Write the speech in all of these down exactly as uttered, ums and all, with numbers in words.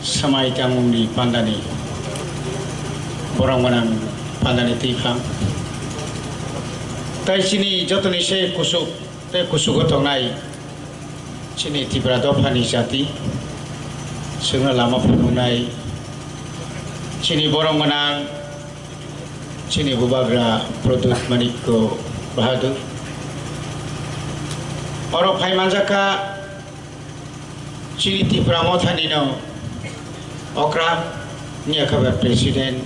Swmai tangmungni pandani, borok gwnang pandani twiphang. Tai chini jotoni se kusuk, tei kusugo tongnai chini Tipra dophani jati, chwngno lama phunuknai chini borok gwnang, chini bubagra Pradyut Manikya Bahadur. Oro phai manjakha chini Tipra Mothani no okra wngya khe bai president,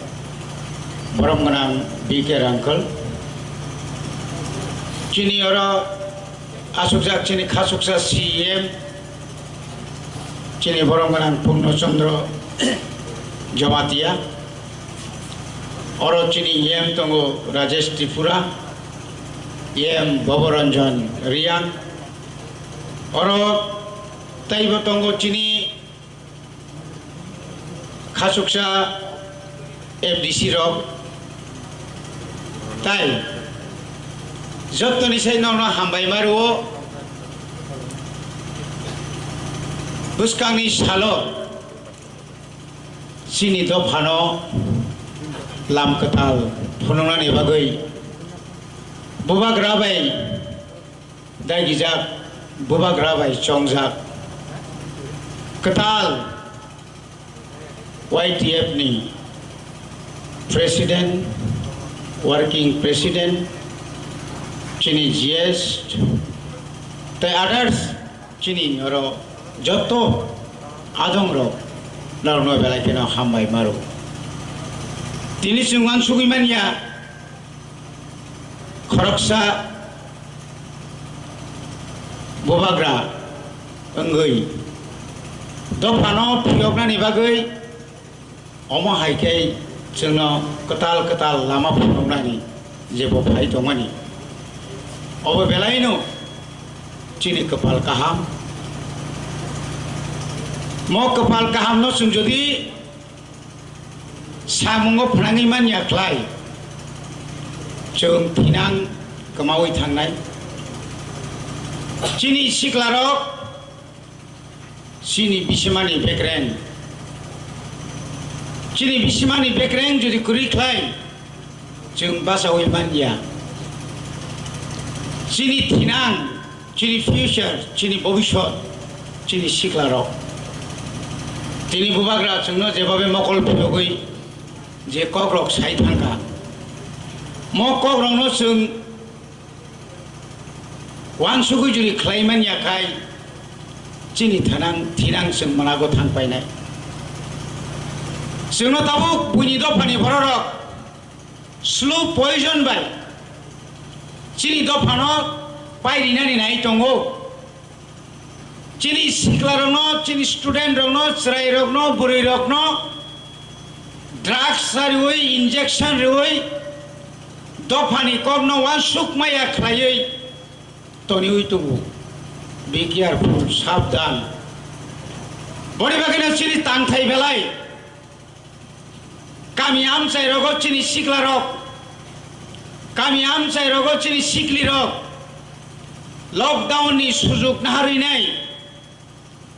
borom gwnang B K Rangkhal. Chini oro asukjak chini khasuksa C E M, chini borom gwnang Purno Chandra Jamatia. Oro chini E M tongo Rajesh Tripura, E M Bhabaranjan Riang. Oro teibo tongo chini khasuksa M D C rok. Tai jottoni sai nono hambai ma rwo. Bwskangni salo chini dophano lam kwtal phunuknani bagwi bubagra bai dagijak, bubagra bai chongjak kwtal Y T F ni president, working president, chini G S tei others, chini oro joto adongrok norokno belai kheno hambai maro. Tini chwng uansugwi manya, khoroksa bubagra wngwi dophano phiyoknani bagwi, omo hai khe chwngno kwtal kwtal lama phunuknani jebo phai tongmani. Obo belaino chini kwpal kaham. Mo kwpal kahamno chwng jodi samungo phnangwi manya khlai, chwng thinang kwmawi thangnai. Chini siklarok, chini bisimani bekreng, chini bisimani bekreng jodi kwrwi khlai, chwng bachawi manya. Chini thinang, chini future, chini bobisot, chini siklarok. Tini bubagra chwngno jebabe mokol phiyogwi je kokrok sai thangkha, mo kokrokno chwng uansugwi jodi khlai manya khai, chini thanang thinang chwng mwnago thang painai. Chwngno tabuk buini dophani bororok slow poison bai chini dophano pairinani nai tongo. Chini siklarokno, chini studentrokno, chwrairokno, bwrwirokno drugs chariwi, injection riwi, dophani kokno uansuk maya khlaiwi toniwi tongo. Be careful, sabdan. Boni bagwino chini tangthai belai. Kami amchai rogo chini siklarok, kami amchai rogo chini siklirok lockdown ni sujuk naharwi nai,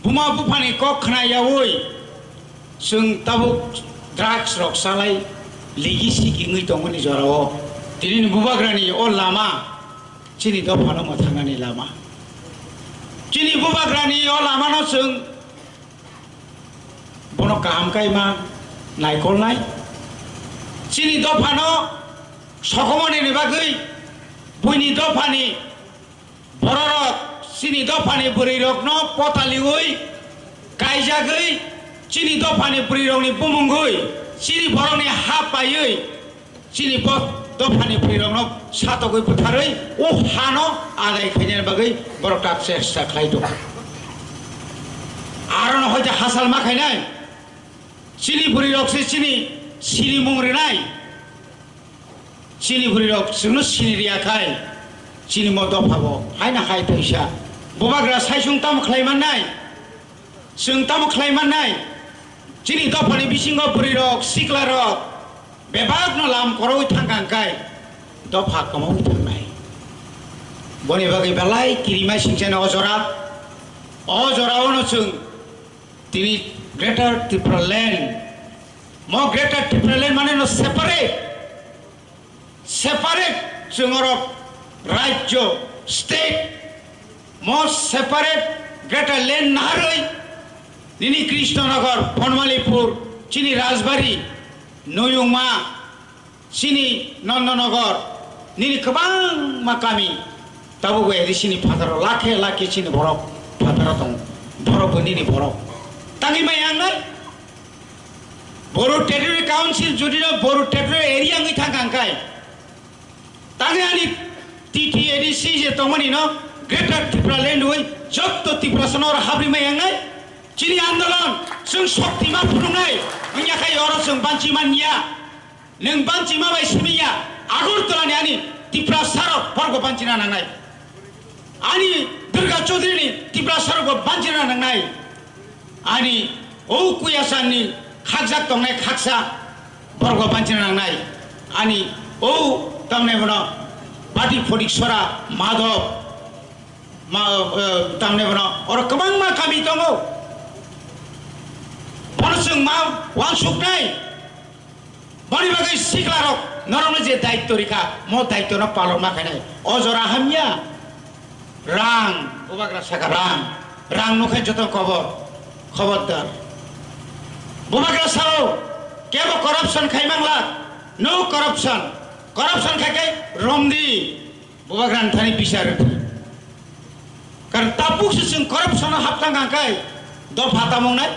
buma buphani kok khna yaui chwng tabuk drugs rok salai ligi sigi wngwi tongmani jorao. Tini ni bubagrani o lama chini dophano mwthangnani lama, chini bubagrani o lamano chwng bono kaham khe ma naikolnai. Chini dophano sokomornani bagwi buini dophani bororok, chini dophani bwrwirokno potaliwi kaijagwi, chini dophani bwrwirokni bumungwi chini borokni ha paiwi, chini bo dophani bwrwirokno satokgwi bwtharwi o hano adai khainani bagwi borok tak chesta khlai tongo. Arono hoite hachal ma khainai, chini bwrwirok se chini sinimung rwnai, chini bwrwirok chwngno sini rwya khai, chini mo dophabo haino hai toisa. Bubagra sai chwng tamo khlai mannai? Chwng tamo khlai mannai? Chini dophani bisingo bwrwirok, siklarok bebakno lam koroui thangkha hwnkhe dopha kwmaui thangnai. Boni bagwi belai kirimai singchani o jora, o joraono chwng Tini Greater Tipraland, mo Greater Tipraland mane no separate, separate chwng oro rajyo, state, mo separate Greater Land naharwi nini Krishnanagar, Bonmalipur, chini Rajbari, Noyungma, chini Nandanagar, nini kwbangma kami, tabuk bai chini phataro lakhe lakhe chini borok phataro tongo, borok bo nini borok. Tangwi mai ang nai? Boru Territory Council jodi no Boru Territory Area wngwi thang kha hwnkhe, tangwi ani T T A D C je tongmani no Greater Tipraland wi jotto Tiprasa no oro habri mai ang nai? Chini andolon chwng shokti ma phunuknai wngya khai oro chwng banchi man ya. Nwng banchima bai simi ya, Agartala ni ani Tiprasa rok borok bo banchina nangnai. Ani Durga Chaudhary ni Tiprasa rok bo banchina nangnai. Ani o Kuyasan ni khakjak tongnai khaksa borok bo banchina nangnai. Ani o tamni bono Bati Phodik Sora Madhop ma, eh, tamni bono oro kwbangma kami tongo. Bono chwng ma wansuknai. Boni bagwi siklarok norokno je daityo rikha, mo daityono palon ma khainai. O jora hamya. Rang, bubagra saka rang. Rang nukhe joto kobor. Khobordar. Bubagra sao, kebo corruption khai mangla. No corruption. Corruption khai khai romdi. Bubagrani thani bichar rwdi. Karon tabuk se chwng corruption o haptang kha kai dopha tamung nai.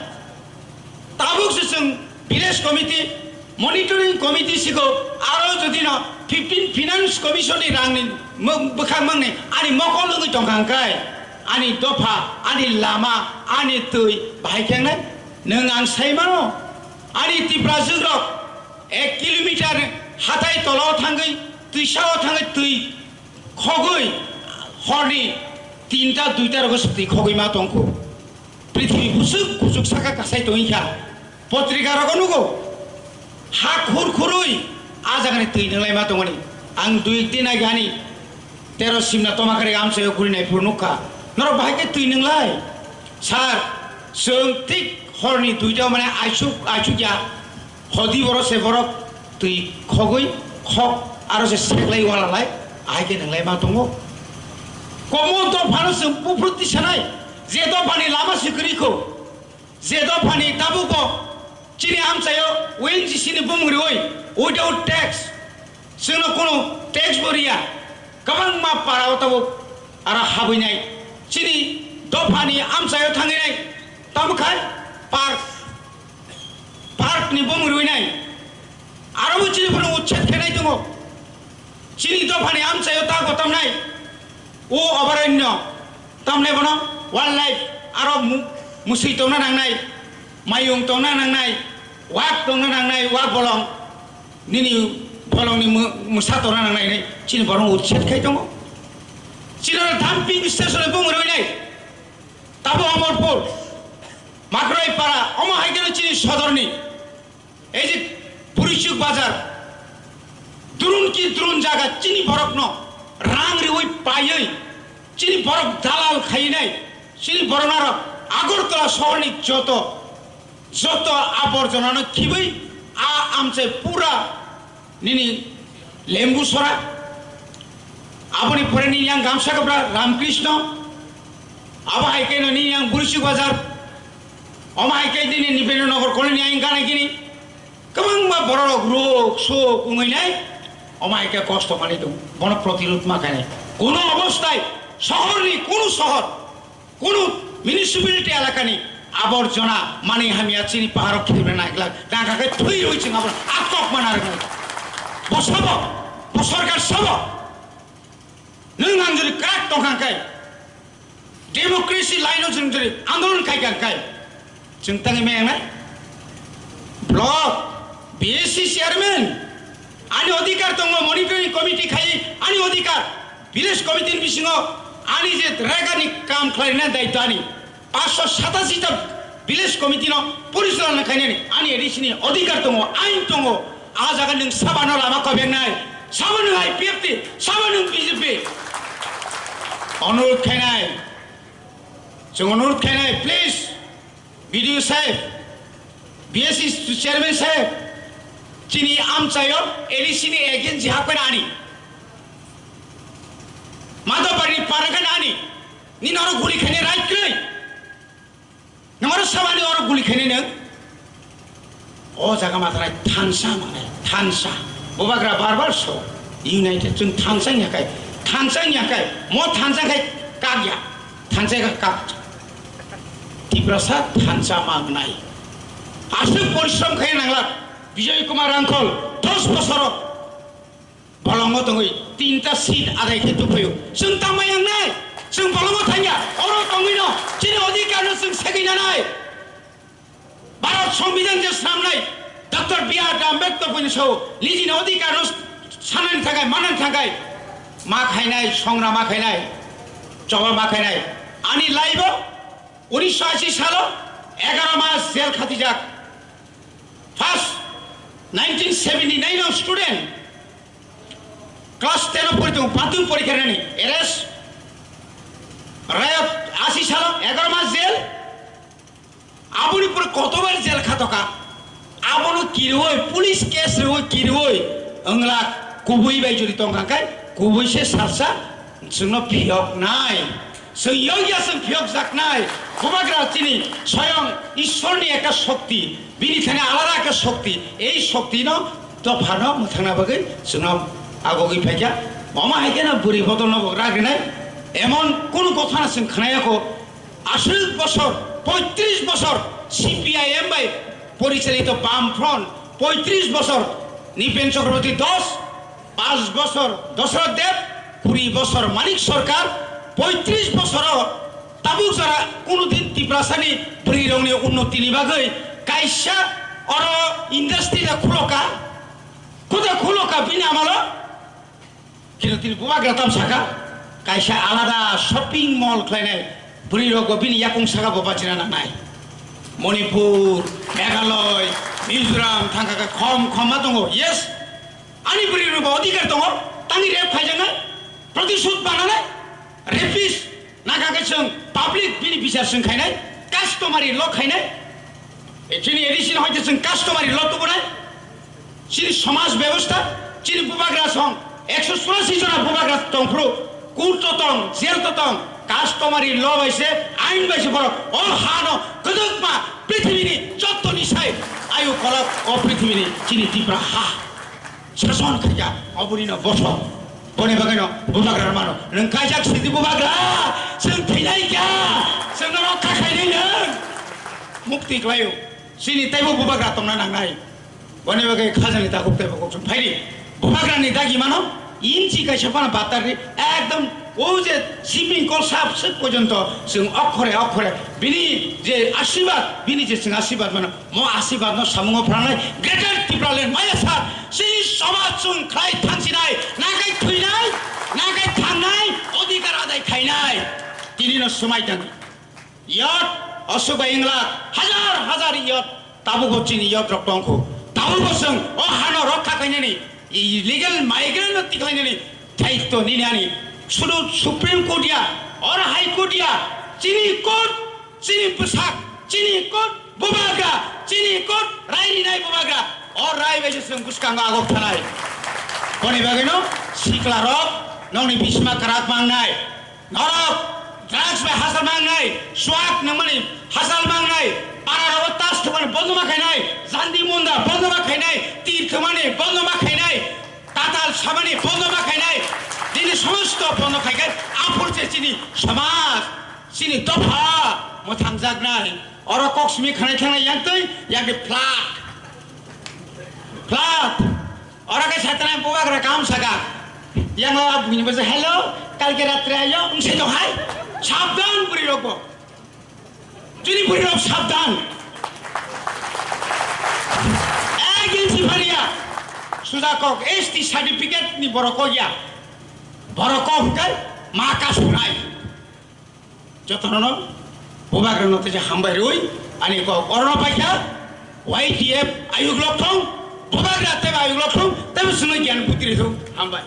Tabuk se chwng village committee, monitoring committee siko aro jodi no fifteen finance commission ni rang ni mo-, bwkhak mang ni ani mokol wngwi tong kha kai ani dopha, ani lama, ani twi bahai khe nai. Nwng ang sai mano ani Tiprajwk rok ek kilometer hatai tola o thangwi twi sa o thangwi twi khogwi horni tinta duita rogo swtwi khogwi ma tongkhu. Prithibi buchuk buchuk saka kasai tongwi kha. Potrika rogo nugo. Ha khur khurwi a jagani twi nwnglai ma tongmani. Ang dui din age ani tero simna tomakari amchaio guri nai phuru nukha. Norok bahai khe twi nwnglai? Sir, chwng thik horni duita mane aisuk aisuk ya. Hodi borok se borok twi khogwi khok aro se seklai walalai ahai khe nwnglai ma tongo. Komo dophano chwng buphuru tisanai, je dophani lama se kwrwi kho, je dophani tabukbo chini amchaio O N G C ni bumung riwi without tax, chwngno kunu tax bo riya, kwbangma para o tabuk aro habwinai chini dophani amchaio thangwi nai, tamo khai park. Park ni bumung rwinai. Aro bo chini bono uchet khenai tongo. Chini dophani amchaio ta gotamnai. O obaranyo tamnai bono wildlife aro mu-, musui tongna nangnai, mayung tongna nangnai, wak tongna nangnai, wak bolong. Nini bolongni mu-, musa tongna nangnai hinwi chini borok uchet khai tongo. Chini dumping station bumung rwinai. Tabo Amarpur, Makroi para, omo hai khe chini sodorni. Ei je Burichuk bazar, durun ki durun jaga chini borokno rang riwi paiwi, chini borok dalal khainai, chini borok aro Agartala sohorni joto, joto aborjonano khibwi a amchai pura nini Lembu Sora, aboni pore nini yang Gamsa Kapra Ramkrishna, abo hai khe nini yang Burichuk bazar, omo hai khe nini Nibendra Nagar colony yang gana gini. Kwbangma bororok rok, sok, wngwi nai, omo hai khe kosto manwi tongo. Bono protirod ma khainai. Kuno obostai, sohorni, kuno sohor, kuno municipality elakani aborjona manwi hamya chini paharo khibra nai glak. Tangka khe thwi rwi chwng abono atok mana rwgwi. Bo sabo, bo sorkar sabo. Nwng ang jodi kwrak tongkha khe, democracy line-o chwng jodi andolon khaikha khe, chwng tangwi maya nai? Block, B S C chairman, ani odhikar tongo, monitoring committee khai ani odhikar, village committee ni bisingo ani je rega ni kam khlaina daitwa ani. Paanch sho satashi ta village committee no porichalona khainani ani A D C ni odhikar tongo, ain tongo. A jaga nwng sabo no lama kobengnai, sabo nwng I P F T, sabo nwng B J P. Onurudh khainai, chwng onurudh khainai, please, B D O saheb, B S C chairman saheb, chini amchaio A D C ni agent ji hakkoi ani. Madhobari ni paragan ani. Ni norok guli khainai right kwrwi. Nang oro sabani oro guli khainai nang. O jaga matharai thansa manai, thansa. Bubagra bar bar so. United chwng thansa yakai, thansa yakai. Mo thansa khai kagya. Thansa ka kak. Tiprasa thansa mangnai. Aswk porishrom khai nanglak. Bijoy Kumar Rangkhol dos bosoro bolongo tongwi tinta seat adai khe tubuphaio. Chwng tangma yangnai, chwng bolongo thangya, oro tongwino chini odhikar no chwng segwi nanai. Bharat Songbidan je swnamnai Doctor B R Ambedkar buini sao nijini odhikar no sanani thakai, manani thakai ma khainai, songra ma khainai, choba ma khainai. Ani life o unisho ashi salo egaro mas jail khatijak. First, nineteen seventy nine o student, class ten o pori tongo, matruk porikha rinani, arrest. Rayot ashi salo egaro mas jail. Aboni pore kotobar jail khatoka. Abono kiroi, police case roi kiroi, wngla kubui bai jodi tongkha khe, kubui se salsa chwngno phiyoknai. Chwng yokya chwng phiyokjaknai. Bubagra chini soyong Ishwar ni ekta shokti, bini thani alada ekta shokti. Ei shokti no dopha no mwthangna bagwi chwngno agogwi phaikha. Omo hai kheno bwrwi bodol no bo ragrinai. Emon kunu kotha no chwng khnayakho. Aswk bosor, poitris bosor C P I M bai porichalito Bam Front, poitris bosor Nipen Chakraborty dos, pas bosor Dosroth Deb, kuri bosor Manik Sarkar, poitris bosoro tabuk jora kunu din Tiprasani bwrwirokni unnotini bagwi kaisa oro industry da khuloka, kuda khuloka bini amalo. Kintu tini bubagra tam saka, kaisa alada shopping mall khlainai bwrwi rokbo bini yakung saka bo bachina nangnai. Manipur, Meghalaya, Mizoram thangkha khe khom khom ma tongo. Yes, ani bwrwi rokbo odhikar tongo, tangwi rape khaijaknai, protishud bananai, rapist. Nangkha khe chwng public bini bichar chwng khainai, customary law khainai. E chini A D C ni hoite chwng customary law tubunai. Chini somaj bebosta, chini bubagra song, ekso churasi jona bubagra tongphuru, court o tong, jail to tong, customary law bai se, ain bai se borok o hano kwdwkma prithibini jottoni sai ayu kolok o prithibini chini Tipra ha. Sason khaikha, obonino bosong. Boni bagwino bubagra mano. Nwng kaijak sidi bubagra, chwng thwinai kha, chwngno rokha khainai nwng. Mukti khlaio. Chini teibo bubagra tongna nangnai. Boni bagwi khajani takhuk teibo kok chwng phaidi. Bubagrani dagi mano, inchi kaisa phano batardi, ekdom o je siping kol sap swk porjonto chwng okhore okhore bini je asibad, bini je chwng asibad mano, mo asibadno samungo phranai Greater Tipraland maya sa chini somaj chwng khlai thangsinai, nakai thwinai, nakai thangnai, odhikar adai khainai. Tinino swmai tang. Yot, osuk bai wngla, hajar hajar yot, tabukbo chini yot rok tongkhu. Tabukbo chwng o hano rokha khainani, illegal migrant no tikhlainani daityo nini ani. Sudu Supreme Court ya, or High Court ya, chini court, chini bwsak, chini court, bubagra, chini court, rai rinai bubagra, o rai bai se chwng bwskango agok thanai. Boni bagwino sikla rok nokni bisma kwrak mangnai. Norok drugs bai hachal mangnai, swak nangmani hachal mangnai, para rogo tas thumani bondo ma khainai, jandi munda bondo ma khainai, tir thumani bondo ma khainai, tatal samani bondo ma khainai, dini somosto bondo khaikai, aphur je chini somaj, chini dopha mwthangjaknai, oro kok simi khanai thangnai yang twi, yang di plak, plak. Ora ke satana bubagra kam saka. Yang lawa bini baje, "Hello, kalke ratre ayo," wngse to hai. Sabdan buri rokbo. Chini buri rok sabdan. Ek inchi phariya. Suda kok S T certificate ni borok kok ya. Borok kok hwnkhe ma kasunai. Jotono no bubagra no teisa hambai rwi ani kok orono paikha. Y T F ayuk lok thong, bubagra teba ayuk lok thong, tebo chwngno giyan buti rithung. Hambai.